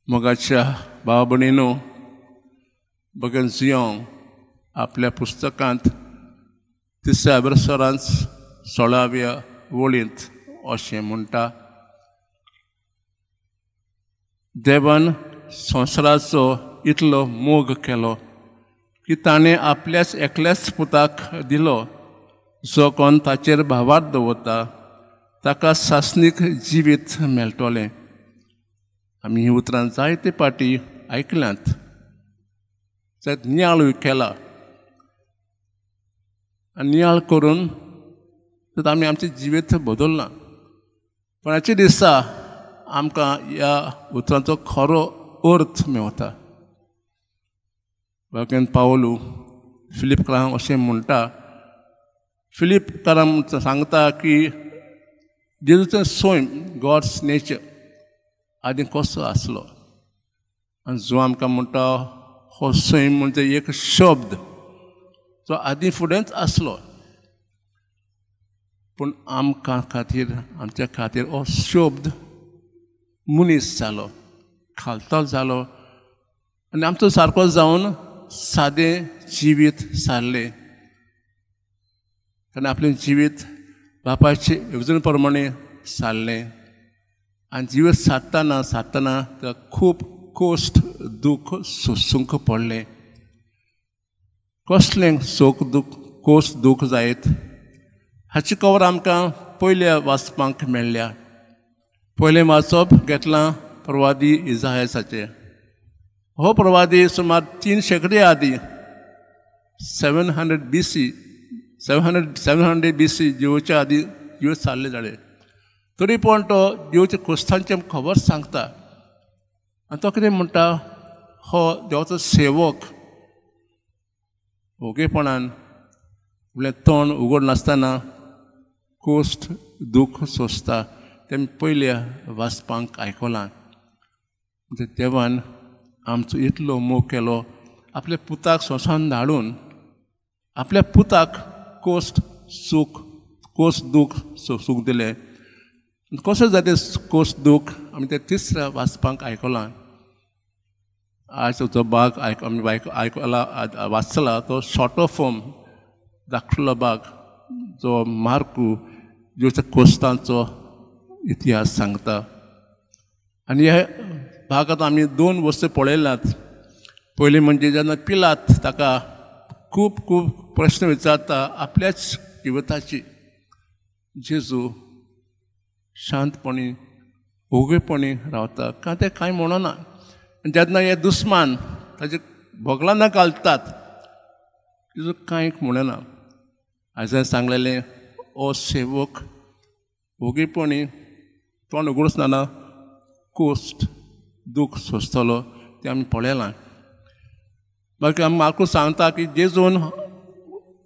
मोगाच्या भाव भयणीनो, भगन जियोंग आपल्या पुस्तकांत तिसऱ्या वर्सरांत 16व्या वळींत अशें म्हणटा, देवान संवसाराचो इतलो मोग केलो की ताणें आपल्याच एकल्याच पुताक दिलो, जो कोण ताचेर भावार्थ दवरता ताका सासणीक जिवीत मेळटलें. आमी हीं उतरां जायते पाटी आयकल्यांत, जायत नियाळूय केला आनी नियाळ करून तर आमी आमचें जिवीत बदल्लां. पण हाचे दिसा आमकां ह्या उतरांचो खरो अर्थ मेवता. बाकीन पावलू फिलीपकारांक अशें म्हणटा, फिलीपकारांक सांगता की जेजूचें सैम, गॉड्स नेचर आदी कसो आसलो. आनी जो आमकां म्हणटा हो सैम म्हणजे एक शब्द जो आदीं फुडेंच आसलो, पूण आमकां खातीर, आमच्या खातीर हो शब्द मनीस जालो, खालतो जालो आनी आमचो सारको जावन सादें जिवीत सारलें. ताणें आपलें जिवीत बापायचे येवजणे प्रमाणें सारलें आनी जिवीत सारतना सारतना ताका खूब कोश्ट दूख सोसूंक पडलें. कसलें सोक दूख, कोश्ट दूख जायत हाची खबर आमकां पयल्या वाचपाक मेळ्ळ्या. पयलें वाचप घेतलां प्रवादी इजायासाचें. हो प्रवादी सुमार 3 शेंकडे आदीं 700 BC, 700 BC जिवच्या आदीं जीव सारले जाले. तरी पण तो जिवच्या क्रिस्तांचें खबर सांगता आनी तो कितें म्हणटा, हो देवाचो सेवक ओगेपणान आपलें तोंड उगड नासतना कोश्ट दूख सोंसता तें पयल्या वाचपांक आयकलां. म्हणजे देवान आमचो इतलो मोग केलो, आपल्या पुताक संवसारान धाडून आपल्या पुताक कोश्ट सूख, कोश्ट दूख सोसूंक दिलें. कसो जाता कोश्ट दूख आमी तें तिसऱ्या वाचपांक आयकलां. आज जो भाग आमी आयकला वाचला तो शॉर्ट फॉर्म धाकटुलो भाग जो मार्कू जेच्या कोश्टांचो इतिहास सांगता. आनी ह्या भागांत आमी 2 वस्तू पळयल्यात. पयलीं म्हणजे जेन्ना पिलात ताका खूब खूब प्रश्न विचारता आपल्याच जिविताची, जेजू शांतपणी ओगेपणी रावता, का ते कांय म्हणना. जेन्ना हे दुस्मान ताजे भोगलां घालतात जेजू कांय म्हणना. आयज सांगलेलें ओ सेवक ओगेपणी तोंड उगडसना कोश्ट दूख सोंसतलो तें आमी पळयलां. बाकी आमी मार्कू सांगता की जेजून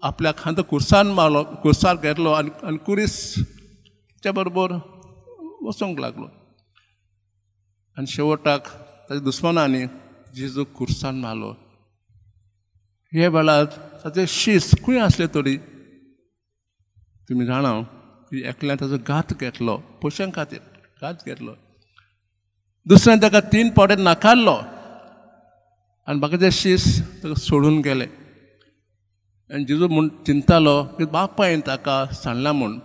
आपल्या खांद कुर्सान मारलो, कुर्सार घेतलो आनी आनी कुरीसच्या बरोबर वचूंक लागलो आनी शेवटाक ताच्या दुस्मानांनी जेजू कुर्सान मारलो. हे वेळार ताचे शीस खंय आसले तरी तुमी जाणा की एकल्यान ताचो घात घेतलो, पयशां खातीर घात घेतलो. दुसऱ्यान ताका 3 फावटी नाकारलो आनी बाकीचे शीस ताका सोडून गेले. आनी जेजू म्हूण चिंतालो की बापायन ताका सांडला म्हूण,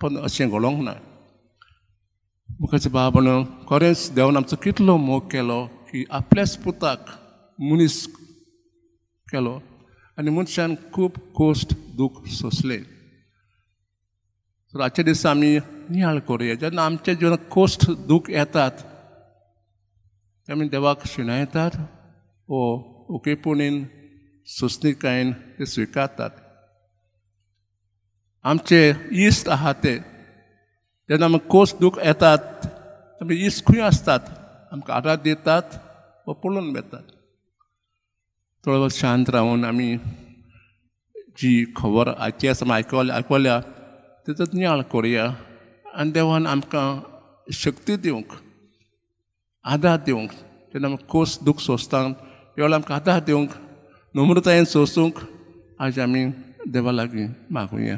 पण अशें घडोवंक ना. मुखाचे बाबा म्हणून खरेंच देवान आमचो कितलो मोग केलो की आपल्याच पुताक मनीस केलो आनी मनशान खूब कोश्ट दूख सोंसलें. तर आजच्या दिसा आमी नियाळ करुया, जेन्ना आमच्या जिवनांत कोश्ट दूख येतात ते आमी देवाक शिणायतात ओ ओकेपणीन सोंसणीकायेन ते स्विकारतात. आमचे इश्ट आहा ते जेन्ना आमकां कोश्ट दूख येतात आमी इश्ट खंय आसतात, आमकां आदार दितात वा पळोवन वेतात. थोडो वेळ शांत रावन आमी जी खबर आयची आसा आयकल्या तेचो नियाळ करुया आनी देवान आमकां शक्ती दिवंक, आदार दिवंक, जेन्ना आमी कोश्ट दूख सोंसता ह्या वेळार आमकां आदार दिवंक, नम्रतायेन सोंसूंक आज आमी देवा लागीं मागुया.